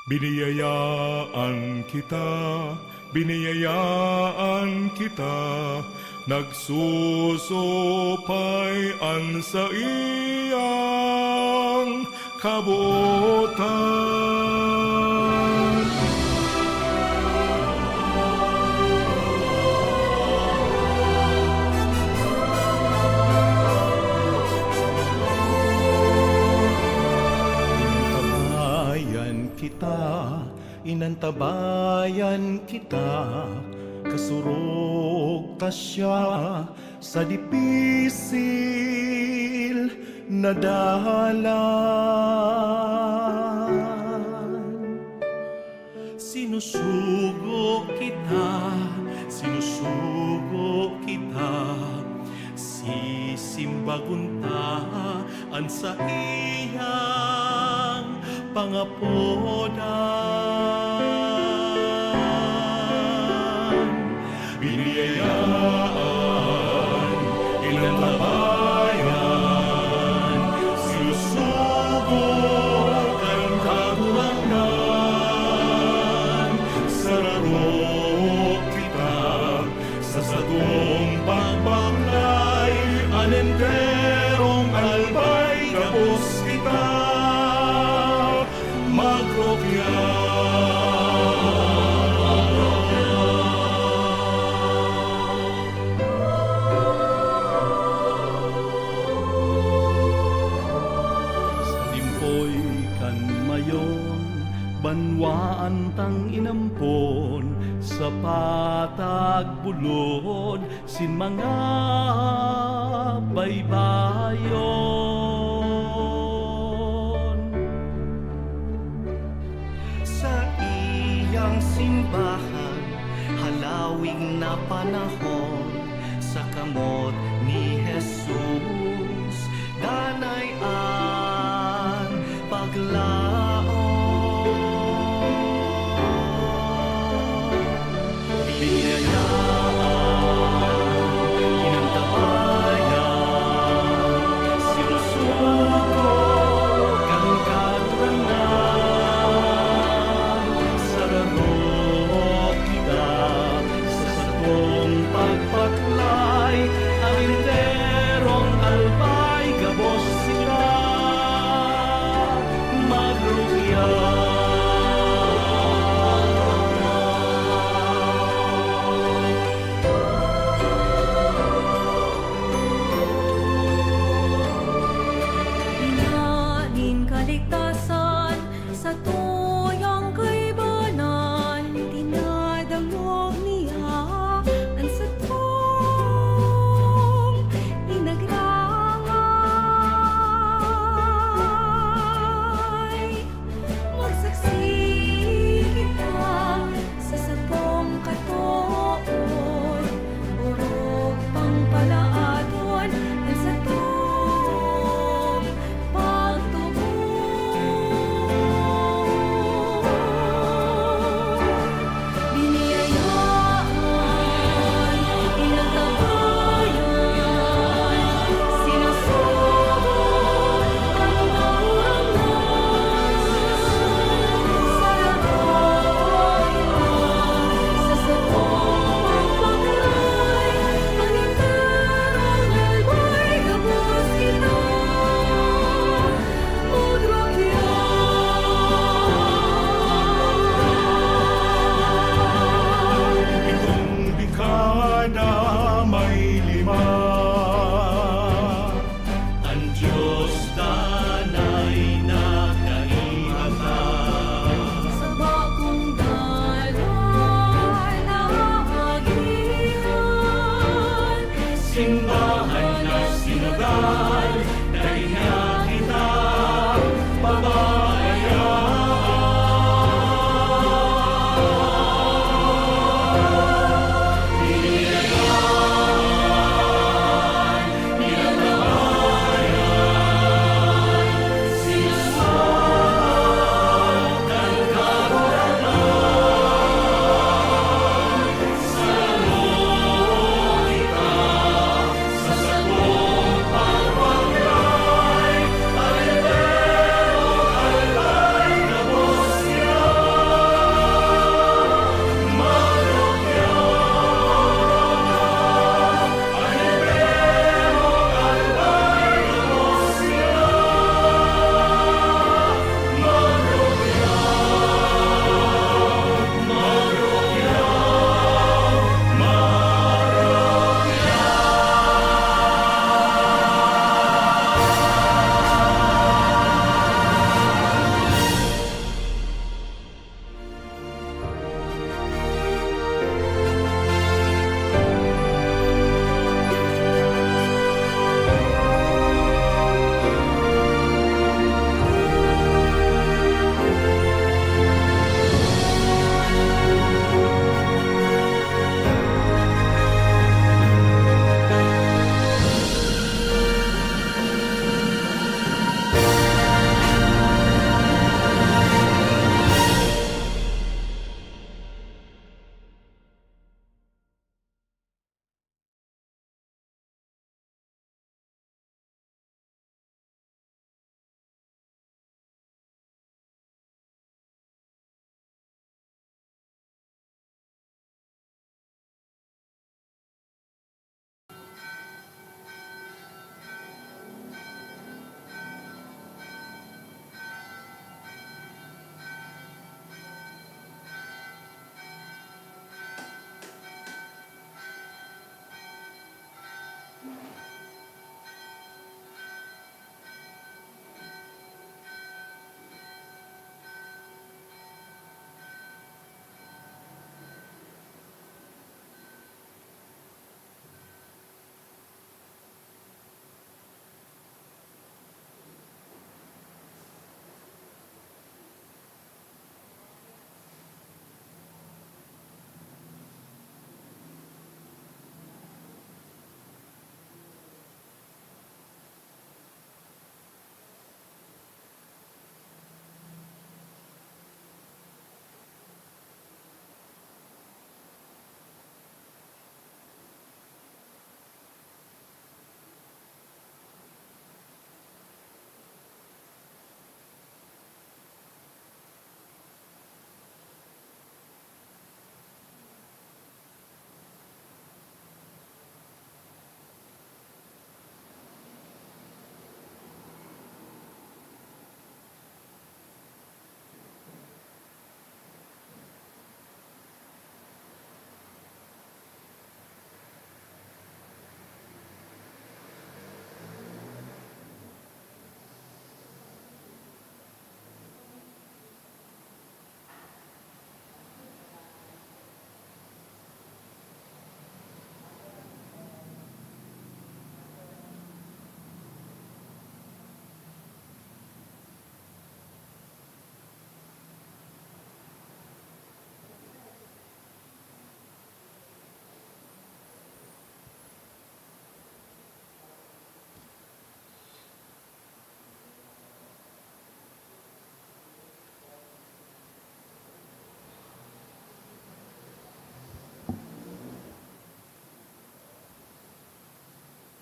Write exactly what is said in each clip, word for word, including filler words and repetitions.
Biniyayaan kita, biniyayaan kita, nagsusupay an saiyang kabotan. Tabayan kita, inantabayan kita, kasurog ta siya sa dipisil na dalan. Sinusugo kita, sinusugo kita, sisimbagon ta an saiyang pangapodan. Biniyayaan, inantabayan, sinusugo kan Kagurangnan, sararo kita sa satong pagbaklay, an enterong albay gabos kita magrokya. Sa limpoy kan mayon, banwaan tang inampon, sa patag bulod sin mga baybayon. Saiyang simbahan, halawig na panahon, sa kamot ni Jesus, danay an paglaom. Biniyayaan, inantabayan, sinusugo kan Kagurangnan, sararo kita sa satong pagbaklay, an enterong albay gabos kita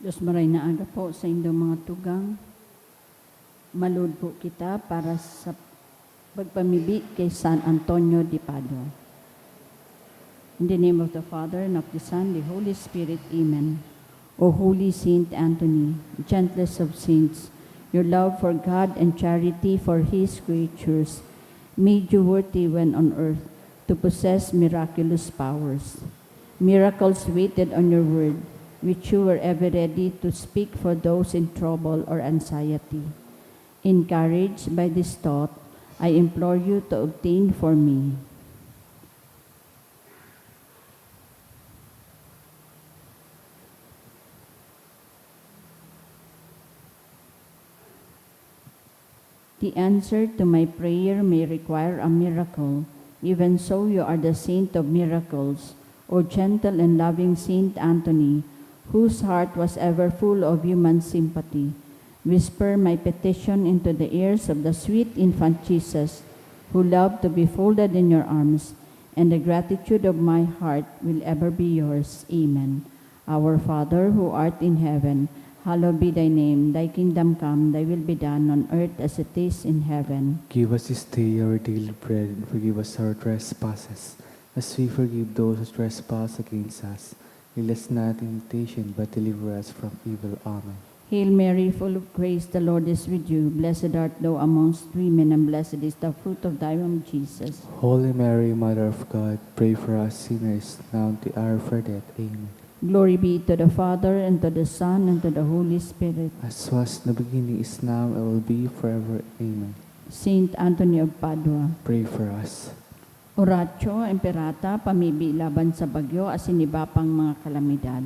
Diyos, maray na aga po sa indong mga tugang. Malod po kita para sa pagpamibi kay San Antonio de Padua. In the name of the Father, and of the Son, the Holy Spirit. Amen. O Holy Saint Anthony, gentlest of saints, your love for God and charity for His creatures made you worthy when on earth to possess miraculous powers. Miracles waited on your word, which you were ever ready to speak for those in trouble or anxiety. Encouraged by this thought, I implore you to obtain for me The answer to my prayer may require a miracle. Even so, you are the saint of miracles, O gentle and loving Saint Anthony, whose heart was ever full of human sympathy. Whisper my petition into the ears of the sweet infant Jesus, who loved to be folded in your arms, and the gratitude of my heart will ever be yours. Amen. Our Father, who art in heaven, hallowed be thy name. Thy kingdom come, thy will be done on earth as it is in heaven. Give us this day our daily bread, and forgive us our trespasses, as we forgive those who trespass against us. Lead us not into temptation, but deliver us from evil. Amen. Hail Mary, full of grace, the Lord is with you. Blessed art thou amongst women, and blessed is the fruit of thy womb, Jesus. Holy Mary, Mother of God, pray for us sinners, now and at the hour of our death. Amen. Glory be to the Father, and to the Son, and to the Holy Spirit. As was in the beginning, is now, and will be forever. Amen. Saint Anthony of Padua. Pray for us. Oratio Imperata, pamibi laban sa bagyo asin iba pang mga kalamidad.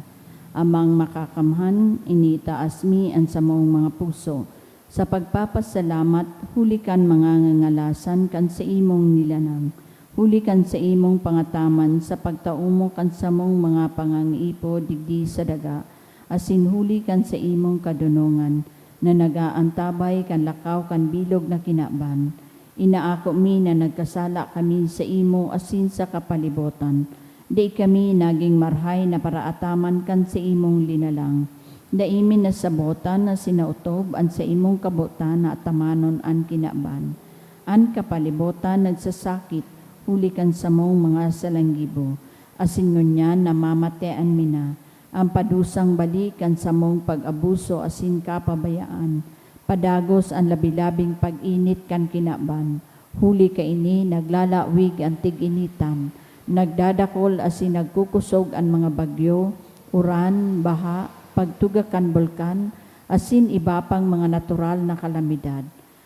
Amang Makakamhan, initaas mi an samong mga puso sa pagpapasalamat huli kan mga ngangalasan kan saimong nilalang, huli kan saimong pangataman sa pagtaomo kan samong mga pangangaipo digdi sa daga, asin huli kan saimong kadonongan na nag-aantabay kan lakaw kan bilog na kinaban. Inaako mi na nagkasala kami saimo asin sa kapalibotan. Dai kami nagin marahay na paraataman kan saimong linalang. Dai mi nasabotan na sinaotob an saimong kabotan na atamanon an kinaban. An kapalibotan nagsasakit huli kan samong mga salanggibo, asin ngunyan namamatean mi na. An padusang bali kan samong pag-abuso asin kapabayaan, padagos an labi-labing pag-init kan kinaban. Huli kaini, naglalawig an tig-initan, nagdadakol asin nagkukosog an mga bagyo, uran, baha, pagtuga kan bulkan, asin iba pang mga natural na kalamidad.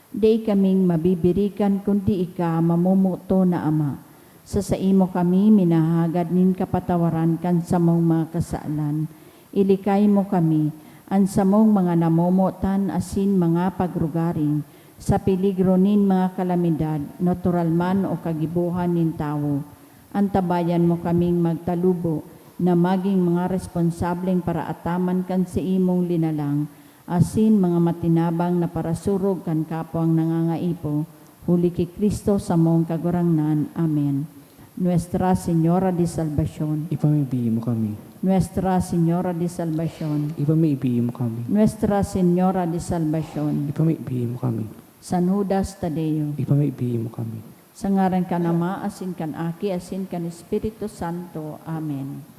Dai kaming mabibirikan kundi ika, mamomoton na Ama. Sa saimo kami minahagad nin kapatawaran kan samong mga kasalan. Ilikay mo kami, an samong mga namomotan asin mga pagrugaring, sa peligro nin mga kalamidad, natural man o kagibohan nin tawo. Antabayan mo kaming magtalubo na magin mga responsableng paraataman kan saimong linalang, asin mga matinabang na parasurog kan kapwang nangangaipo, huli ki Cristo samong Kagurangnan. Amen. Nuestra Señora de Salvacion. Ipamibi mo kami. Nuestra Señora de Salvacion. Ipamibi mo kami. Nuestra Señora de Salvacion. Ipamibi mo kami. San Judas Tadeo. Ipamibi mo kami. Sa ngaran kan Ama, asin kan Aki, asin kan Espiritu Santo. Amen.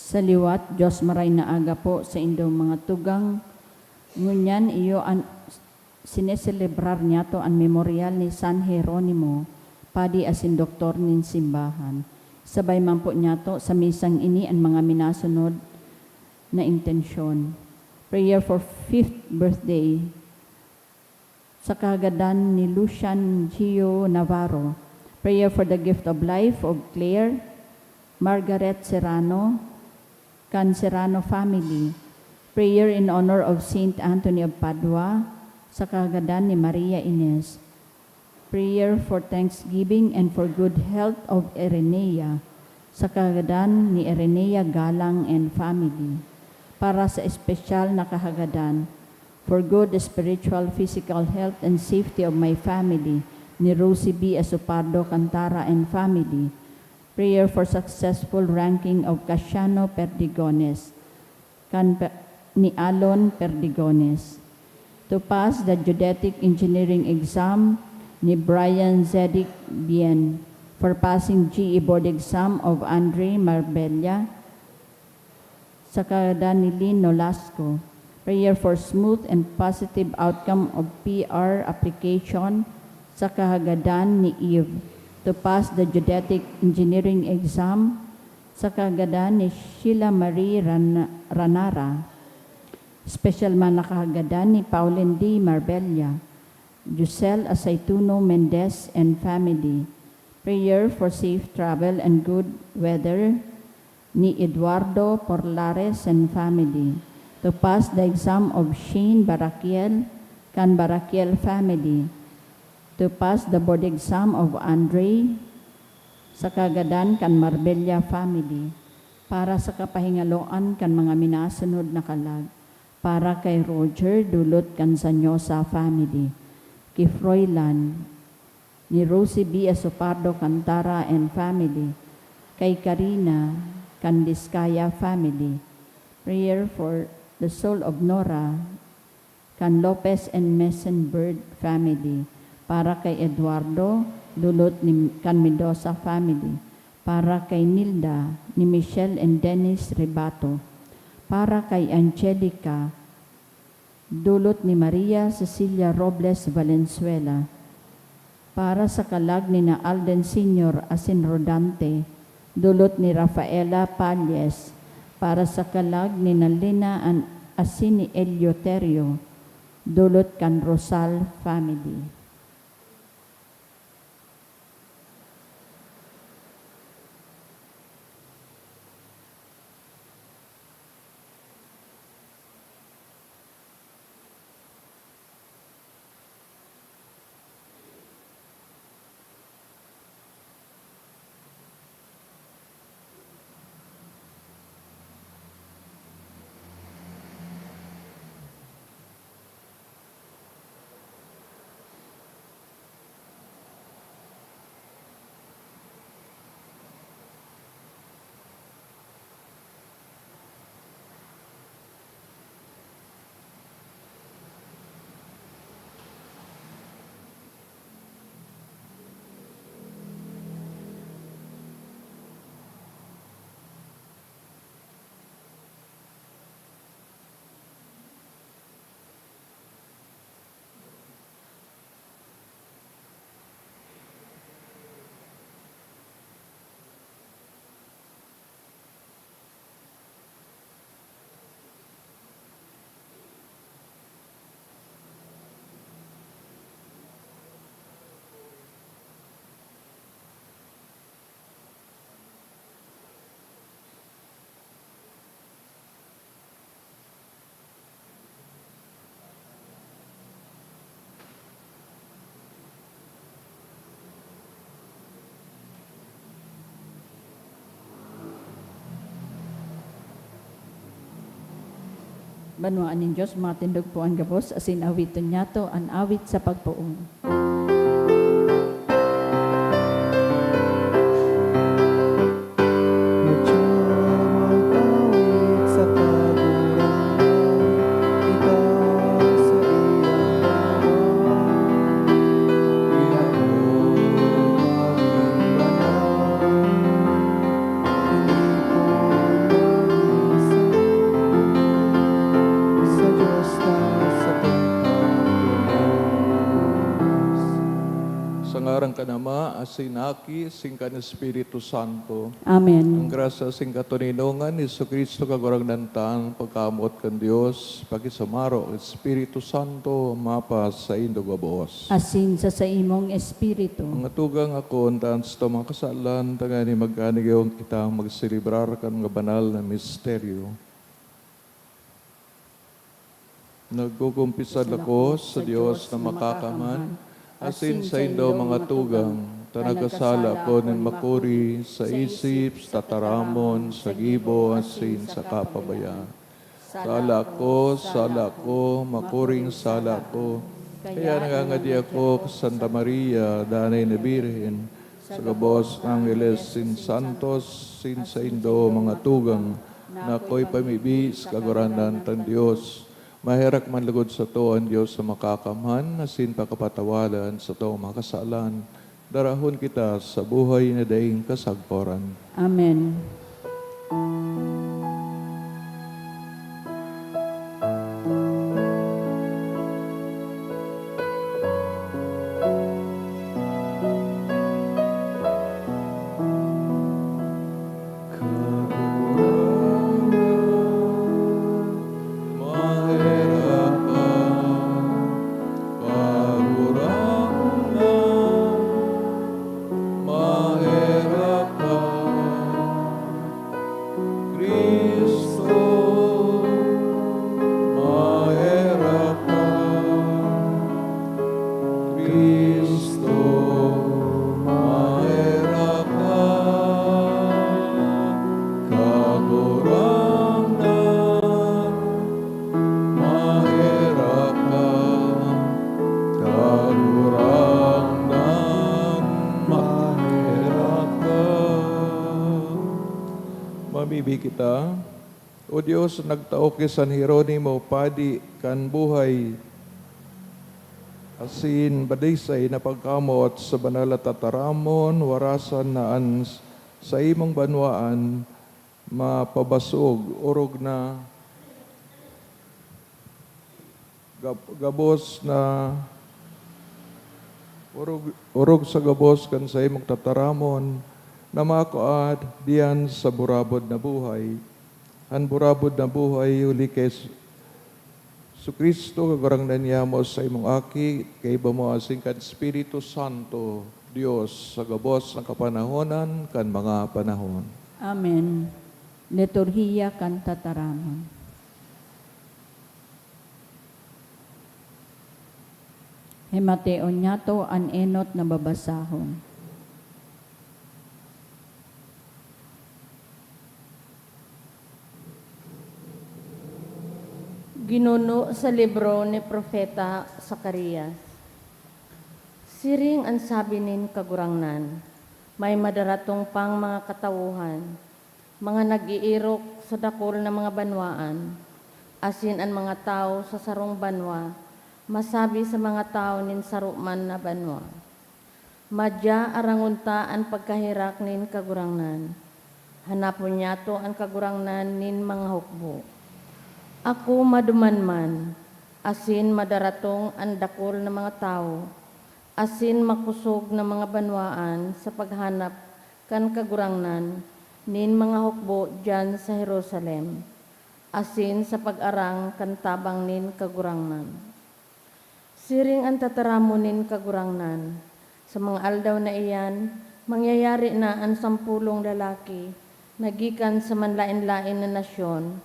Sa liwat, Diyos, maray na aga po sa indong mga tugang. Ngunyan iyo an sineselebrar niyato an memoryal ni San Jeronimo, padi asin doktor nin simbahan. Sabay man po niyato sa misang ini an mga minasunod na intensyon. Prayer for fifth birthday sa kahagadan ni Lucian Gio Navarro. Prayer for the gift of life of Claire Margaret Serrano, kan Serrano family. Prayer in honor of Saint Anthony of Padua, sa kahagadan ni Maria Ines. Prayer for thanksgiving and for good health of Irenea, sa kahagadan ni Irenea Galang and family. Para sa espesyal na kahagadan, for good spiritual, physical health and safety of my family, ni Rosie B. Asopardo Cantara and family. Prayer for successful ranking of Casiano Perdigones, kan pe-, ni Alon Perdigones. To pass the geodetic engineering exam ni Brian Zedic Bien, for passing G E board exam of Andre Marbella, saka gadan ni Lynn Nolasco. Prayer for smooth and positive outcome of P R application, saka gadan ni Eve to pass the geodetic engineering exam, saka gadan ni Sheila Marie Ran-, Ranara. Special man na kahagadan ni Pauline D. Marbella, Giselle Asaituno Mendez and family. Prayer for safe travel and good weather ni Eduardo Porlares and family. To pass the exam of Shane Barakiel kan Barakiel family. To pass the board exam of Andre, saka gadan kan Marbella family. Para sa kapahingaloan kan mga minasunod na kalag. Para kay Roger, dulot kan Sanyosa family. Ki Froilan, ni Rosie B. Asopardo Cantara and family. Kay Karina, kan Discaya family. Prayer for the soul of Nora, kan Lopez and Mesenberg family. Para kay Eduardo, dulot ni, kan Mendoza family. Para kay Nilda, ni Michelle and Dennis Rebato. Para kay Angelica, dulot ni Maria Cecilia Robles Valenzuela. Para sa kalag ni na Alden Senior asin Rodante, dulot ni Rafaela Palles. Para sa kalag ni na Lina an-, asin ni Eleuterio, dulot kan Rosal family. Banwaan nin Dios, mga tindog po an gabos, asin awiton niyato an awit sa pagpoon. Sa ngaran kan Ama, asin Aki, asin kan Espiritu Santo. Amen. Ang grasya asin katoninongan ni Jesu-Cristo, Kagurangnan ta, an pagkamoot kan Dios, pakisumaro kan Espiritu Santo, mapasaindo gabos. Asin sa saimong espiritu. Mga tugang, akoon ta an satong mga kasalan, tanganing magkanigawan kita magselebrar kan mga banal na misteryo. Nagkukumpisal ako sa Dios na makakaman, asin saindo, mga tugang, ta nagkasala ako nin makuri sa isip, sa tataramon, sa gibo, asin sa kapabayaan. Sala ko, sala ko, makuring sala ko. Kaya nangangadi ako, Santa Maria, Danay na Birhen, sa gabos na angeles, sin santos, sin saindo mga tugang, na ako'y pamibi sa Kagurangnan tang Dios. Maherak man lugod sato an Dios sa Makakamhan, asin pakapatawadan sato mga kasalan. Darahon kita sa buhay na daing kasagporan. Amen. Kagurangnan, maherak ka. Kagurangnan, maherak ka. Cristo, maherak ka. Cristo, maherak ka. Kagurangnan, maherak ka. Kagurangnan, maherak ka. Mamibi kita. O Dios, nagtao ki San Jeronimo, padi kan buhay asin badisay na pagkamoot sa banal na tataramon, warasan na an saimong banwaan mapabasog, orog na gab-, gabos na, orog, orog sa gabos kan saimong tataramon na makua diyan sa burabod na buhay. An burabod na buhay huli ki Jes-, Jesu-Cristo, Kagurangnan niamo, sa imong Aki, kaiba mo asin kan Espiritu Santo, Dios, sa gabos na kapanahonan kan mga panahon. Amen. Liturhiya kan Tataramon. Himateon niyato an enot na babasahon. Ginuno sa libro ni Propeta Zacarias. Siring an sabi nin Kagurangnan, "May madaratong pang mga katawohan, mga nag-iirok sa dakul na mga banwaan, asin an mga tawo sa sarong banwa masabi sa mga tawo nin saro man na banwa, 'Madya arangon ta an pagkaherak nin Kagurangnan. Hanapon niyato an Kagurangnan nin mga hukbo.' Ako maduman man, asin madaratong an dakul na mga tawo, asin makosog na mga banwaan sa paghanap kan Kagurangnan nin mga hukbo diyan sa Jerusalem, asin sa pag-arang kan tabang nin Kagurangnan." Siring an tataramon nin Kagurangnan, "Sa mga aldaw na iyan, mangyayari na an sampolong lalaki na gikan sa manlaen-laen na nasyon,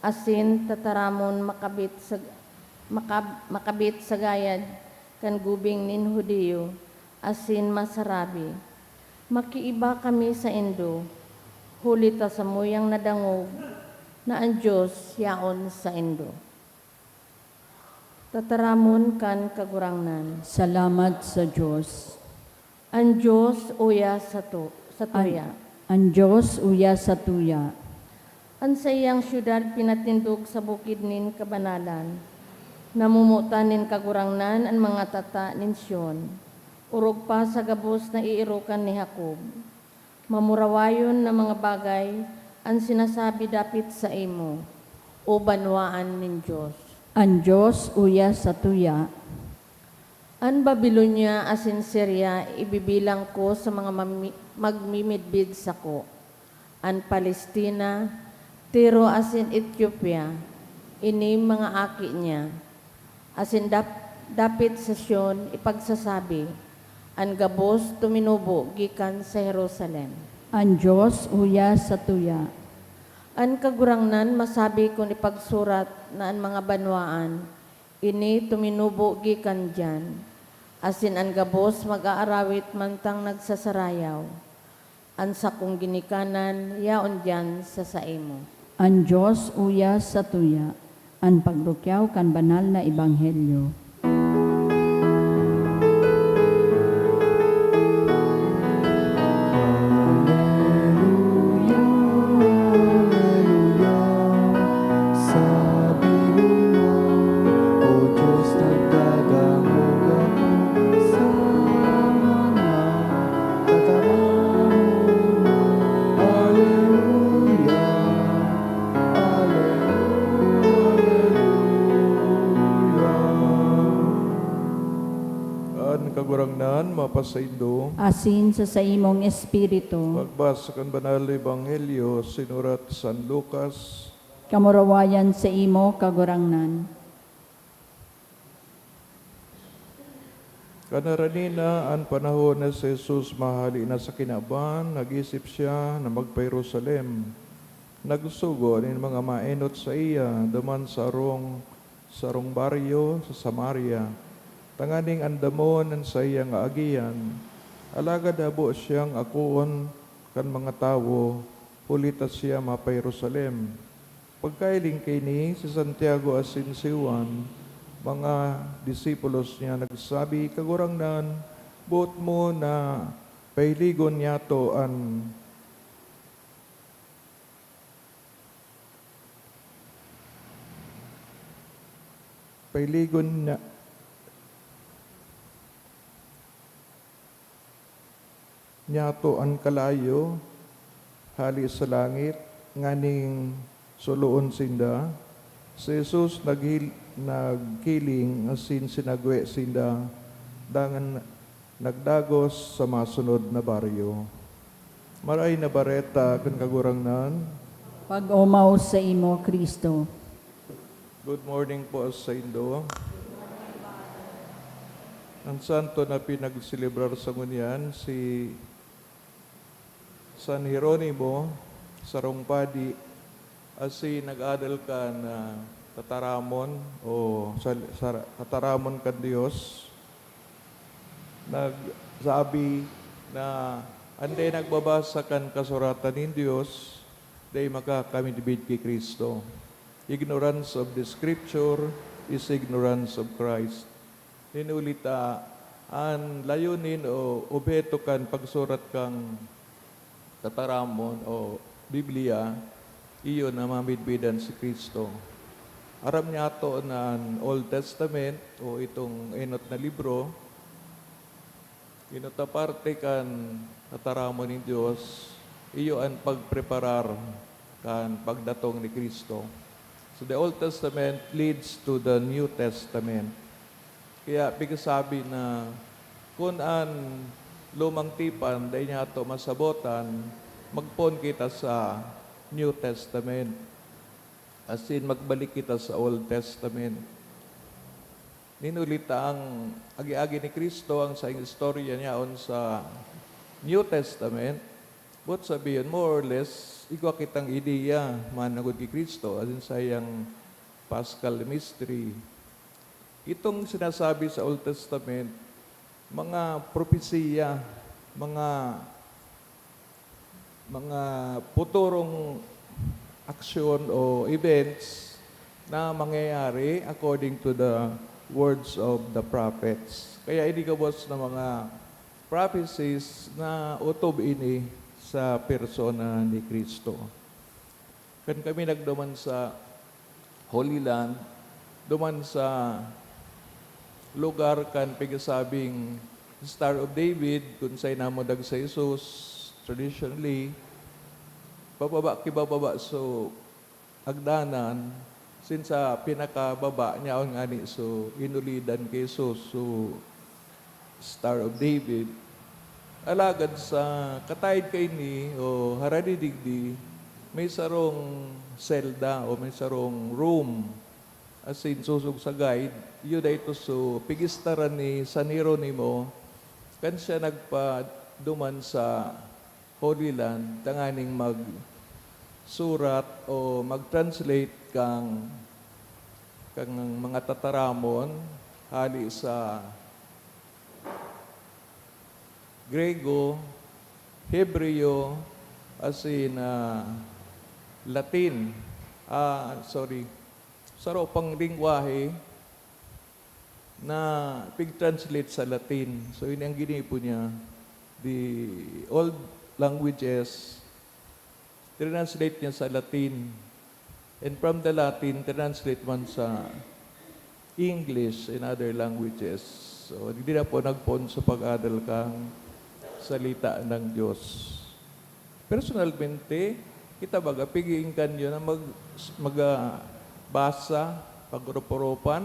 asin tataramon makabit sa, makab-, makabit sa gayad kan gubing nin Judio, asin masarabi, 'Makiiba kami saindo, huli ta samuyang nadangog na an Dios yaon saindo.'" Tataramon kan Kagurangnan. Salamat sa Dios. An Dios uya sato-, satuya. An, an Dios uya satuya. An saiyang syudad pinatindog sa bukid nin kabanalan. Namomotan nin Kagurangnan an mga tata nin Sion, orog pa sa gabos na iirokan ni Jacob. Mamurawayon na mga bagay an sinasabi dapit saimo, O banwaan nin Dios. An Dios uya satuya. An Babilonia asin Siria ibibilang ko sa mga mami-, magmimidbid sako. An Palestina, Tiro asin Etiopia, ini mga aki niya. Asin dap-, dapit sa Sion ipagsasabi, "An gabos tuminubo gikan sa Jerusalem." An Dios uya satuya. An Kagurangnan masabi kun ipagsurat na an mga banwaan, "Ini tuminubo gikan diyan," asin an gabos mag-aarawit mantang nagsasarayaw. An sakong ginikanan yaon diyan sa saimo. An Dios uya satuya, an pagrukyaw kan banal na ebanghelyo. Aleluya, aleluya, sa bilog mo, O Diyos, nagdadangog ako sa mga tataramon mo. Aleluya, aleluya, aleluya. An Kagurangnan mapasaindo. Asin sa saimong espiritu. Pagbasa kan Banal na Ebanghelyo sinurat San Lucas. Kamurawayan saimo, Kagurangnan. Kan harani na an panahon na si Jesus mahale na sa kinaban, nag-isip siya na magpa-Jerusalem. Nagsugo nin mga maenot saiya duman sa sarong, sarong baryo sa Samaria, tanganing andamon an saiyang aagihan. Alagad habo siyang akoon kan mga tawo, huli ta siya mapa-Jerusalem. Pagkahiling kaini, si Santiago asin si Juan, mga disipulos niya, nagsabi, "Kagurangnan, boot mo na pahiligon niyato an, pahiligon niya, niyato an kalayo hale sa langit, nganing suloon sinda." Si Jesus naghil-, naghiling asin sinagwe sinda, dangan nagdagos sa masunod na baryo. Marahay na Bareta kan Kagurangnan. Pag-omaw saimo, Cristo. Good morning po saindo. An santo na pinagselebrar sa ngunyan, si San Jeronimo, sarong padi, asin nag-adal kan, ah, tataramon o sa, sa tataramon kan Dios. Nagsabi na an dai nagbabasa kan kasuratan nin Dios, dai makakamidbid ki Cristo. Ignorance of the Scripture is ignorance of Christ. Nin huli ta, an layunin o obheto kan pagsurat kan tataramon o Biblia, iyo na mamidbidan si Cristo. Aram niyato na an Old Testament o itong enot na libro, enot na parte kan tataramon nin Dios, iyo an pagpreparar kan pagdatong ni Cristo. So, the Old Testament leads to the New Testament. Kaya pigsabi na kun an lumang tipan dai niyato masabotan, magpoon kita sa New Testament, asin magbalik kita sa Old Testament. Nin huli ta, ang agi-agi ni Cristo, ang saiyang istorya niyaon sa New Testament, boot sabihon, more or less, igwa kitang ideya managod ki Cristo, asin saiyang Paschal Mystery. Itong sinasabi sa Old Testament, mga propesiya, mga, mga futurong aksyon o events na mangyayari according to the words of the prophets. Kaya ini gabos na mga prophecies na otob ini sa persona ni Cristo. Kan kami nagduman sa Holy Land, duman sa lugar kan pigasabing Star of David, kun saen namudag si Jesus, traditionally, pababa ki bababa so hagdanan, since sa pinakababa niyaon ngani so inulidan ki Jesus, so Star of David. Alagad sa katayod kaini o harani digdi, may sarong selda o may sarong room, asin sosog sa guide. Iyo dai ito so pigistaran ni San Jeronimo kan siya nagpaduman sa Holy Land tanganing magsurat o mag-translate kang, kang mga tataramon hali sa Grego, Hebreo, asin, ah, Latin. ah, sorry, saro pang lengwahe na pig-translate sa Latin. So, ini ang ginibo niya, the old languages, translate niya sa Latin. And from the Latin, translate man sa English and other languages. So, hindi na po nagpoon sa pag-adal kang salita ng Diyos. Personalmente, kita baga, pigiin kanyo na mag-, mag-, ah, basa, pag-urup-urupan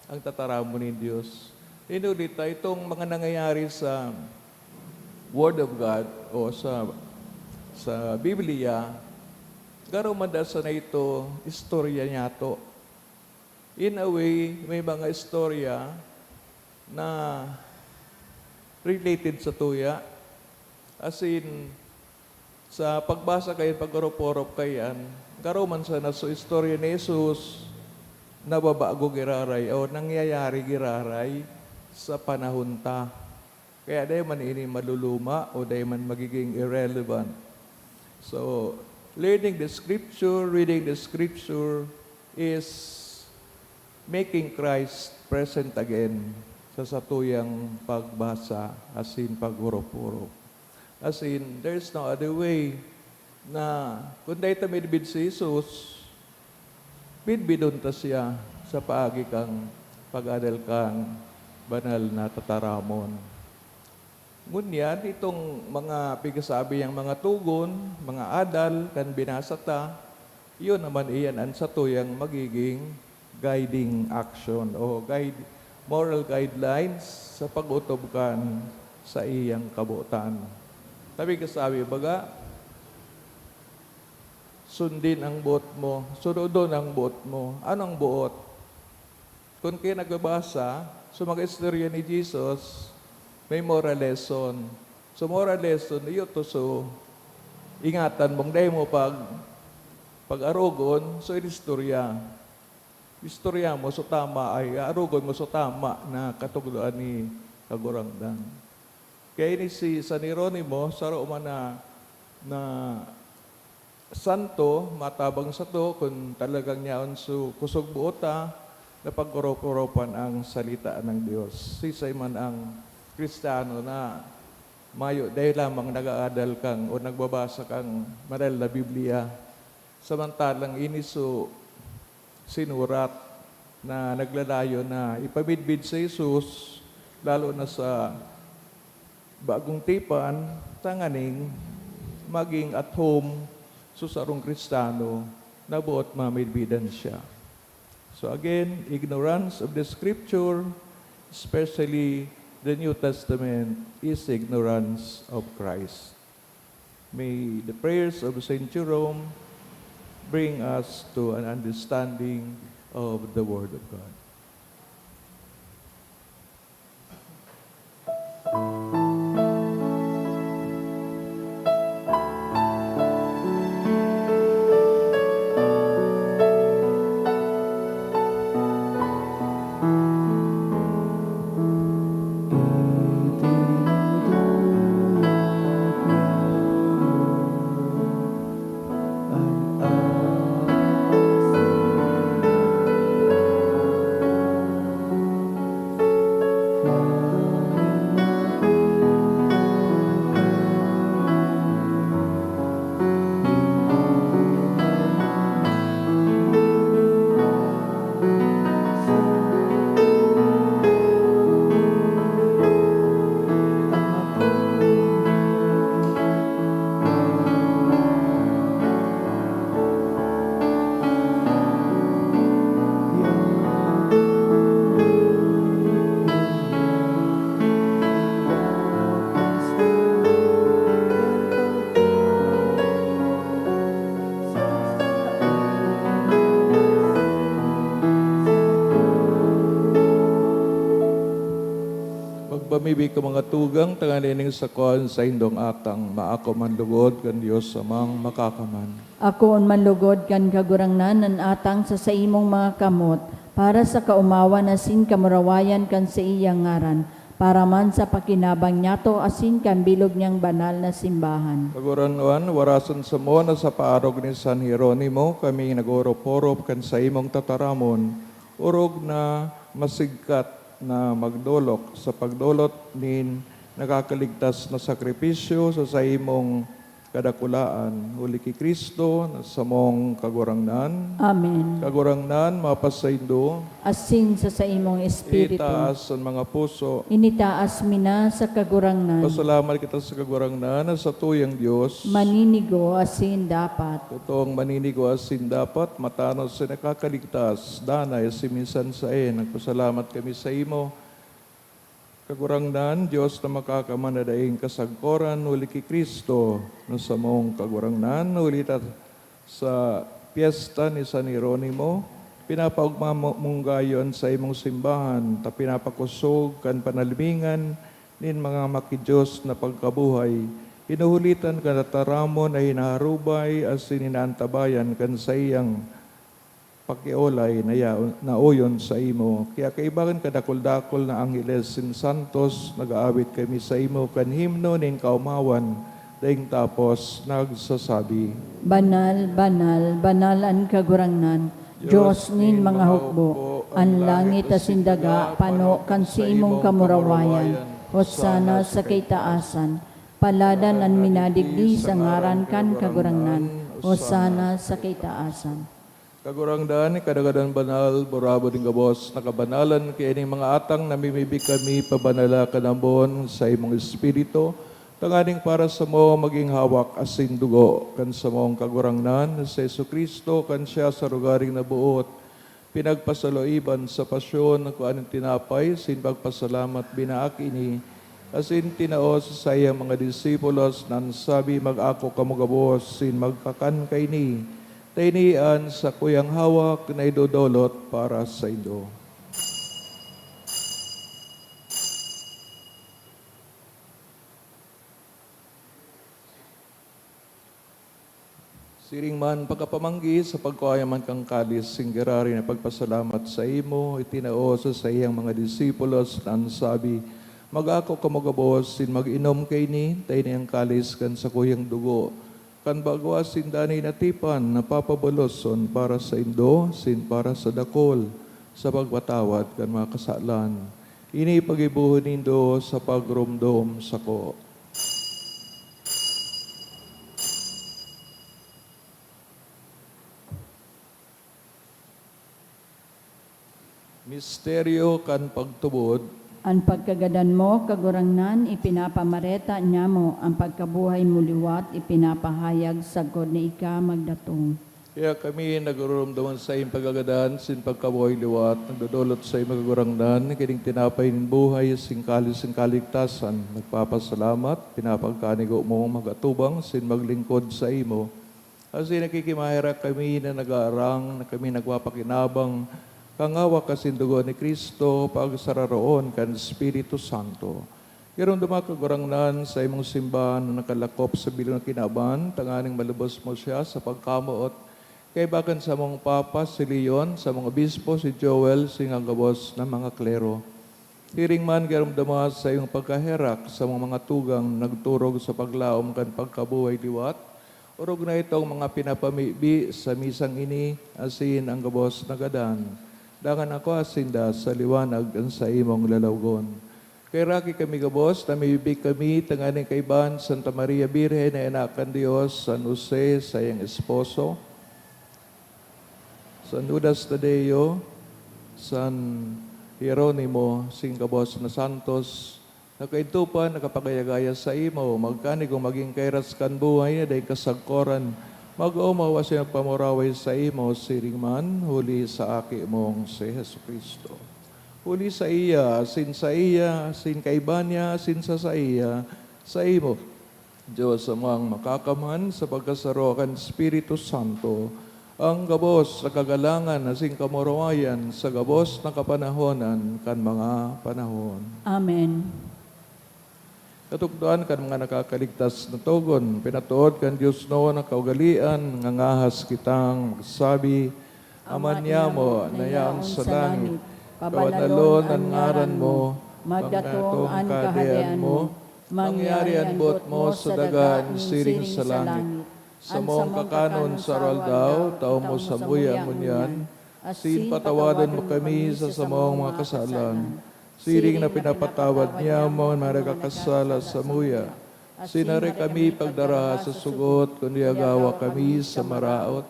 ang tataramon nin Diyos. Inulit ta, itong mga nangyayari sa Word of God o sa, sa Biblia, garo man daa sana ito istorya niyato. In a way, may mga istorya na related sa tuya. As in, sa pagbasa kayan, pag-orop-orop kayan, garo man sana so istorya ni Jesus, nababago giraray o nangyayari giraray sa panahon ta. Kaya dai man ini maluluma o dai man magiging irrelevant. So, learning the scripture, reading the scripture is making Christ present again sa satuyang pagbasa asin pag-orop-orop. As in, there's no other way na kun dai ta midbid si Jesus, midbidon ta siya sa paagi kan pag-adal kan banal na tataramon. Ngunyan, itong mga pigsasabi niyang mga togon, mga adal, kan binasa ta, iyon naman iyan an satuyang magiging guiding action o guide, moral guidelines sa pag-otob kan saiyang kabotan. Sabi ka, sabi, baga, "Sundin ang boot mo, sunodon ang boot mo." Anong boot? Kun kayo nagbabasa sa mga istorya ni Jesus, may moral lesson. So, moral lesson, iyo to, so, ingatan mong dai mo pag, pag-arogon, so, inistorya. Istorya mo, so, tama ay, arogon mo, so, tama na katukdoan ni Kagurangnan. Kaya ini si San Jeronimo, saro man na, na santo, matabang sato, kun talagang yaon so kusog boot ta, na pag-orop-oropan ang salita ng Diyos. Sisay man ang Kristiyano na mayo, dai lamang nag-aadal kang o nagbabasa kang banal na Biblia, samantalang ini so sinurat na naglalayon na ipamidbid si Jesus, lalo na sa bagong tipan, tanganing maging at home sa sarong Kristiyano na boot mamidbidan siya. So again, ignorance of the Scripture, especially the New Testament, is ignorance of Christ. May the prayers of Saint Jerome bring us to an understanding of the Word of God. Magpamibi ka, mga tugang, tanganing sa kon saindong atang maako man lugod kan Dios Amang Makakaman. Akoon man lugod kan Kagurangnan an atang sa saimong mga kamot, para sa kaomawan asin kamurawayan kan saiyang ngaran, Para man sa pakinabang niyato asin kan bilog niyang banal na simbahan. Kagurangnan, warasan samo na sa paarog ni San Jeronimo kami nag-orop-orop kan saimong tataramon, orog na masigkat na magdolok sa pagdolot nin nakakaligtas na sakripisyo sa saimong kadakulaan, huli ki Cristo na samong Kagurangnan. Amen. Kagurangnan, mapasaindo. Asin sa saimong espiritu. Itaas an mga puso. Initaas mi na sa Kagurangnan. Pasalamat kita sa Kagurangnan na satuyang Dios. Maninigo asin dapat. Totoong maninigo asin dapat, matanos sa nakakaligtas, danay asin minsan saen. Nagpasalamat kami sa imo, Kagurangnan, Dios na makakamana daing kasagkoran, huli ki Cristo na samong Kagurangnan, huli ta sa pyesta ni San Jeronimo, pinapaogma mo, munggayon sa imong simbahan, ta pinapakosog kan panalmingan nin mga maki-Dios na pagkabuhay, hinuhulitan kan tataramon na hinaharubay asin inaantabayan kan saiyang pakiolay na yaon, na oyon saimo. Kaya kaiba kan kadakul-dakul na angheles nin santos, nag-aawit kami saimo kan himno nin kaomawan, daing tapos nagsasabi, "Banal, banal, banal an Kagurangnan, Dios nin mga hukbo. An langit asin daga pano kan saimong kamurawayan. Hosana sa kaitaasan. Paladan an minadigdi sa ngaran kan Kagurangnan. Hosana sa kaitaasan." Kagurangnan, kadagadan banal, burabod nin gabos na kabanalan, kaya ning mga atang namimibi kami pabanala kan ambon sa imong Espiritu, tanganing para samo magin hawak asin dugo kan samong Kagurangnan, si Jesu-Cristo, kan siya sa rogaring naboot, pinagpasaloiban sa pasyon, kua nin tinapay, sin pagpasalamat, binaak ini, asin tinao sa saiyang mga disipulos, na nagsabi, "Mag-ako kamo gabos, sin magkakan kaini." Ta ini an sakuyang hawak na idodolot para saindo. Siring man, pagkapamanggi sa pagkua man kan kalis, singgirari na pagpasalamat saimo, itinao sa saiyang mga disipulos na nagsabi, "Mag-ako kamo gabos, sin mag-inom kaini, ta ini an kalis kan sakuyang dugo, kan bago asin danay na tipan, na papabaloson para saindo, sin para sa dakul, sa pagpatawad kan mga kasalan. Ini paggibohon nindo sa pagromdom sako." Misteryo kan pagtubod. An pagkagadan mo, Kagurangnan, ipinapamareta niamo, an pagkabuhay mo liwat ipinapahayag sagkod na ika magdatong. Kaya kami nagururumdom saimong pagkagadan, sin pagkabuhay liwat, nagdodolot saimo, Kagurangnan, kining tinapay nin buhay, sin kalis nin kaligtasan. Nagpapasalamat, pinapagkanigo mo, mag-atubang, sin maglingkod saimo. Asin nakikimaherak kami na nagaarang na kami nagpapakinabang kan hawak asin dugo ni Cristo, pagsararoon kan Espiritu Santo. Giromdoma, Kagurangnan, saimong simbahan na nakalakop sa bilog na kinaban, tanganing malubos mo siya sa pagkamoot, kaiba kan samong Papa, si Leon, samong Obispo, si Joel, sin gabos na mga klero. Siring man, giromdoma saimong pagkaherak samong mga tugang na nagturog sa paglaom kan pagkabuhay liwat, orog na itong mga pinapamibi sa misang ini, asin an gabos na gadan. Dangan ako sinda sa liwanag kan saimong lalawgon. Kaheraki kami gabos, namimibi kami tanganing kaiba an Santa Maria Birhen na Ina kan Dios, San Jose, saiyang esposo, San Judas Tadeo, San Jeronimo, sin gabos na santos, na kaidto pa nakapagaya-gaya saimo, magkanigo magin kairas kan buhay na daing kasagkoran, mag-omaw asin magpamuraway saimo, siring man, huli sa Aki mong si Jesu-Cristo. Huli saiya, asin saiya, asin kaiba niya, asin sa saiya, saimo, Dios Amang Makakamhan, sa pagkasaro kan Espiritu Santo, an gabos na kagalangan asin kamurawayan sa gabos na kapanahonan kan mga panahon. Amen. Katukdoan kan mga nakakaligtas na togon, pinatood kan Dios noon na kaugalean, ngangahas kitang magsabi, "Ama niamo na yaon sa langit, pabanalon an ngaran mo, Magdatong an Kahadean mo. Mangyari an boot mo sa daga, siring sa langit. Samong kakanon sa aroaldaw, tao mo samuya ngunyan. Asin patawadon mo kami sa samong mga kasalan, siring na pinapatawad niamo an mga nagkakasala samuya. Asin dai kami pagdara sa sugot, kundi agawa kami sa maraot.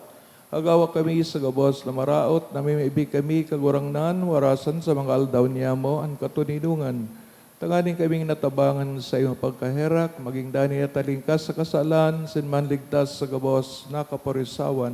Agawa kami sa gabos na maraot, namimibi kami, Kagurangnan, warasan sa mga aldaw niamo an katoninongan, tanganing kaming natabangan sa imong pagkaherak, magin danay at talingkas sa kasalan, asin manligtas sa gabos na kaporisawan.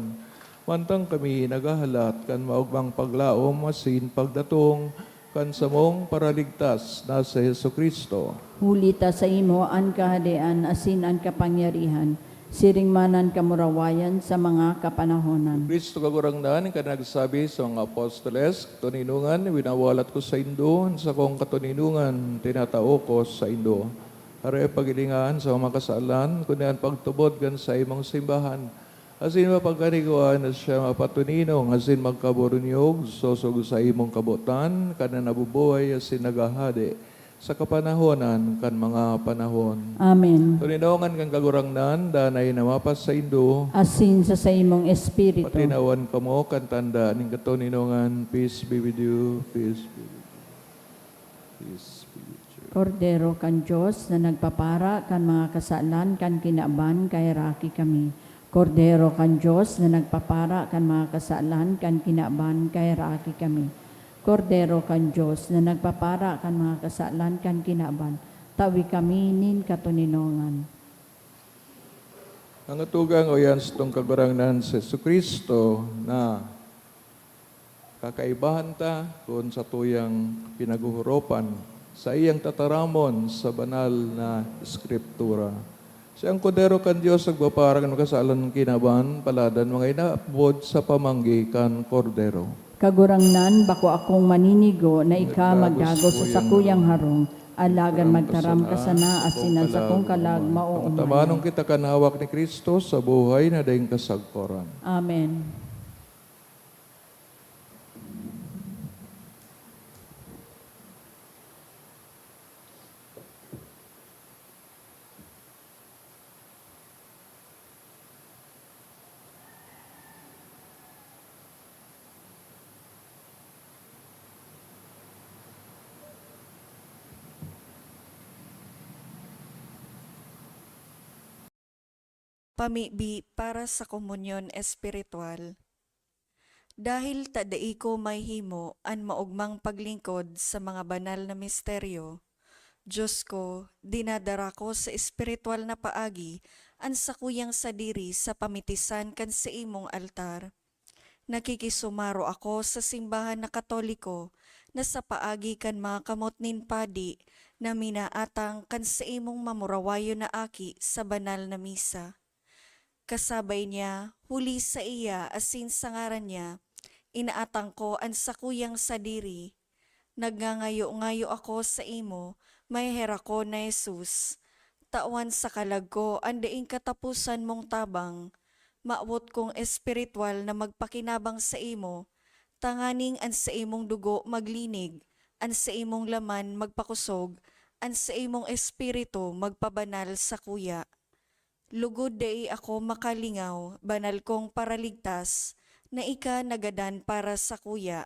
Mantang kami naghahalat kan maogmang paglaom asin pagdatong kan samong Paraligtas na si Jesu-Cristo. Huli ta saimo an kahadean asin an kapangyarihan, siring man an kamurawayan sa mga kapanahonan. Cristo Kagurangnan, ika na nagsabi sa mga apostoles, "Katoninongan, winawalat ko saindo an sakong katoninongan, tinatao ko saindo." Hare pagilingahan sa mga kasalan, kundi an pagtubod kan saimong simbahan. Asin mapagkanigwaan na siya mapatoninong asin magkaburunyog, sosog sa imong kabotan, kan na nabubuhay asin naghahade sa kapanahonan kan mga panahon. Amen. Toninongan kan Kagurangnan, danay na mapasaindo. Asin sa saimong espiritu. Patinawan kamo kan tanda nin katoninongan. Peace be with you. Peace be with you. Peace be with you. Kordero kan Dios na nagpapara kan mga kasalan kan kinaban, kaheraki kami. Kordero kan Dios na nagpapara kan mga kasalan kan kinaban, kaheraki kami. Kordero kan Dios na nagpapara kan mga kasalan kan kinaban, tawi kami nin katoninongan. Ang atugang o yan satong Kagurangnan si Jesu-Cristo na kakaibahan ta kun satuyang pinaghoropan, saiyang tataramon sa banal na Eskriptura. Siya an Kordero kan Dios, nagpapara kan mga kasalan kinaban, paladan mga inaapod sa pamanggi kan Kordero. Kagurangnan, bako akong maninigo na ika magdagos sa sakuyang harong, alagad magtaram ka sana asin an sakong kalag maoomayan. Tabanong kita kan hawak ni Cristo sa buhay na daing kasagkoran. Amen. Pamibi para sa komunyon espiritual. Dahil ta dai ko mahihimo an maogmang paglingkod sa mga banal na misteryo, Dios ko, dinadara ko sa espiritual na paagi an sakuyang sadiri sa pamitisan kan saimong altar. Nakikisumaro ako sa simbahan na Katoliko na sa paagi kan mga kamot nin padi na minaatang kan saimong mamurawayon na aki sa banal na misa. Kasabay niya, huli saiya asin sa ngaran niya, inaatang ko an sakuyang sadiri. Nagngangayo-ngayo ako saimo, maheherak ko na Jesus. Tawan sa kalag ko an daing kataposan mong tabang. Mawot kong espiritual na magpakinabang saimo, tanganing an saimong dugo maglinig, an saimong laman magpakosog, an saimong espiritu magpabanal sakuya. Lugod dai ako makalingaw, banal kong Paraligtas, na ika nagadan para sakuya.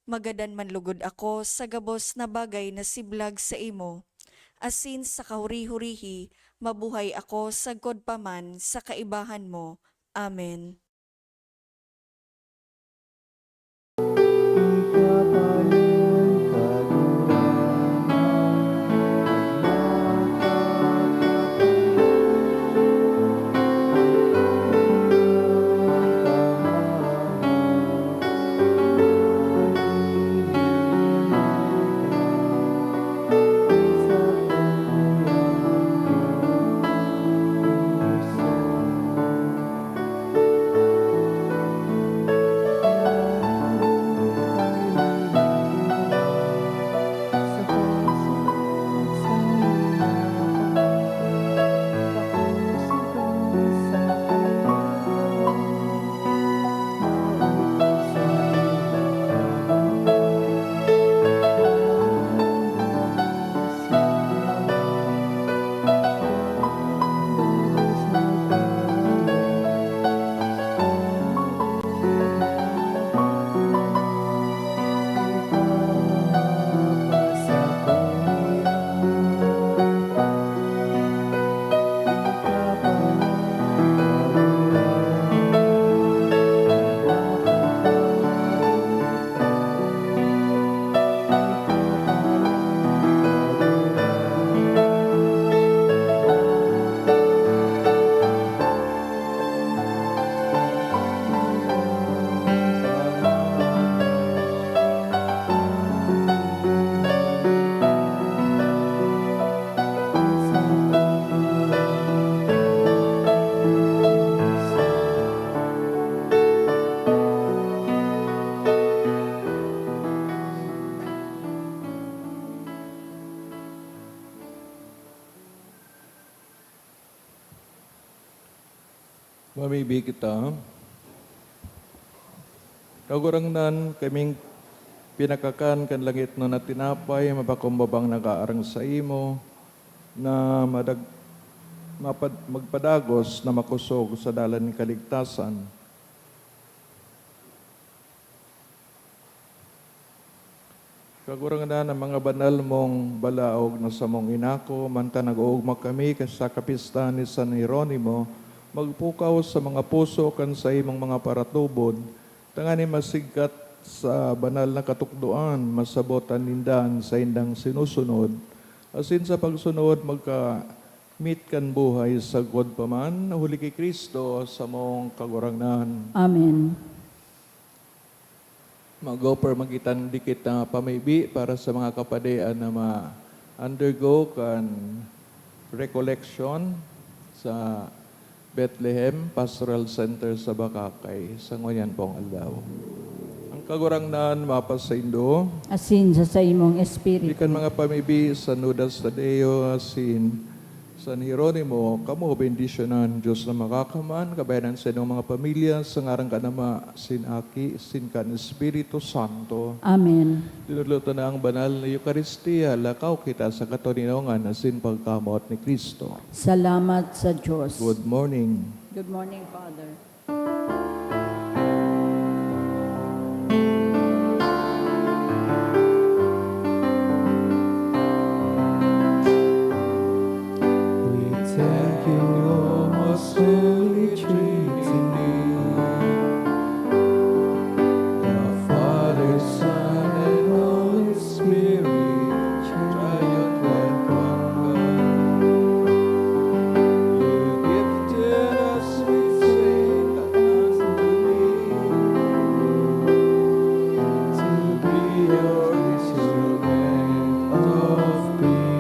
Magadan man lugod ako sa gabos na bagay na siblag saimo, asin sa kahuri-hurihi mabuhay ako sagkod pa man sa kaibahan mo. Amen. Mamibi kita. Kagurangnan, kaming pinakakan kan langitnon na tinapay, mapakumbabang nag-aarang saimo, na madag-, mapad-, magpadagos na makosog sa dalan nin kaligtasan. Kagurangnan, an mga banal mong balaog na samong inako, mantan nag-oogma kami sa kapistahan ni San Jeronimo, magpukaw sa mga puso kan saimong mga paratubod, tanganing masigkat sa banal na katukdoan, masabotan ninda an saindang sinusunod, asin sa pagsunod magkamit kan buhay sagkod pa man, huli ki Cristo, samong Kagurangnan. Amen. Mag-offer man kita nin dikit na pamibi para sa mga kapadian na ma-undergo kan recollection sa Bethlehem Pastoral Center sa Bacacay sa ngunyan pong aldaw. An Kagurangnan mapasaindo. Asin sa saimong espiritu. Ikan mga pamibi sa Nudas Tadeo asin San Jeronimo, kamo bendisyonan, Dios na Makakaman, kabayanan sa inyong mga pamilya, sa ngaran kan Ama, sin Aki, sin kan Espiritu Santo. Amen. Dinuluto na ang banal na Eukaristia, lakaw kita sa katoninongan asin pagkamoot ni Cristo. Salamat sa Diyos. Good morning. Good morning, Father. We thank you, O most holy Trinity, the Father, Son, and Holy Spirit, triumphant one God. You gifted us with Saint Anthony to be your instrument of peace.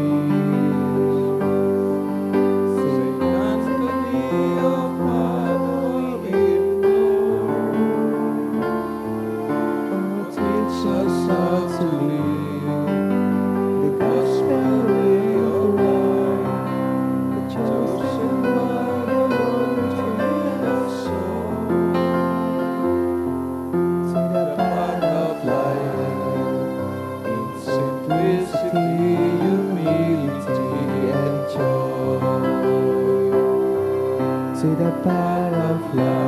Saint Anthony of Padua, we implore, teach us how to live the gospel way of life, chosen by the Lord to lead us all to the path of life, in simplicity, humility, and joy, to the path of life.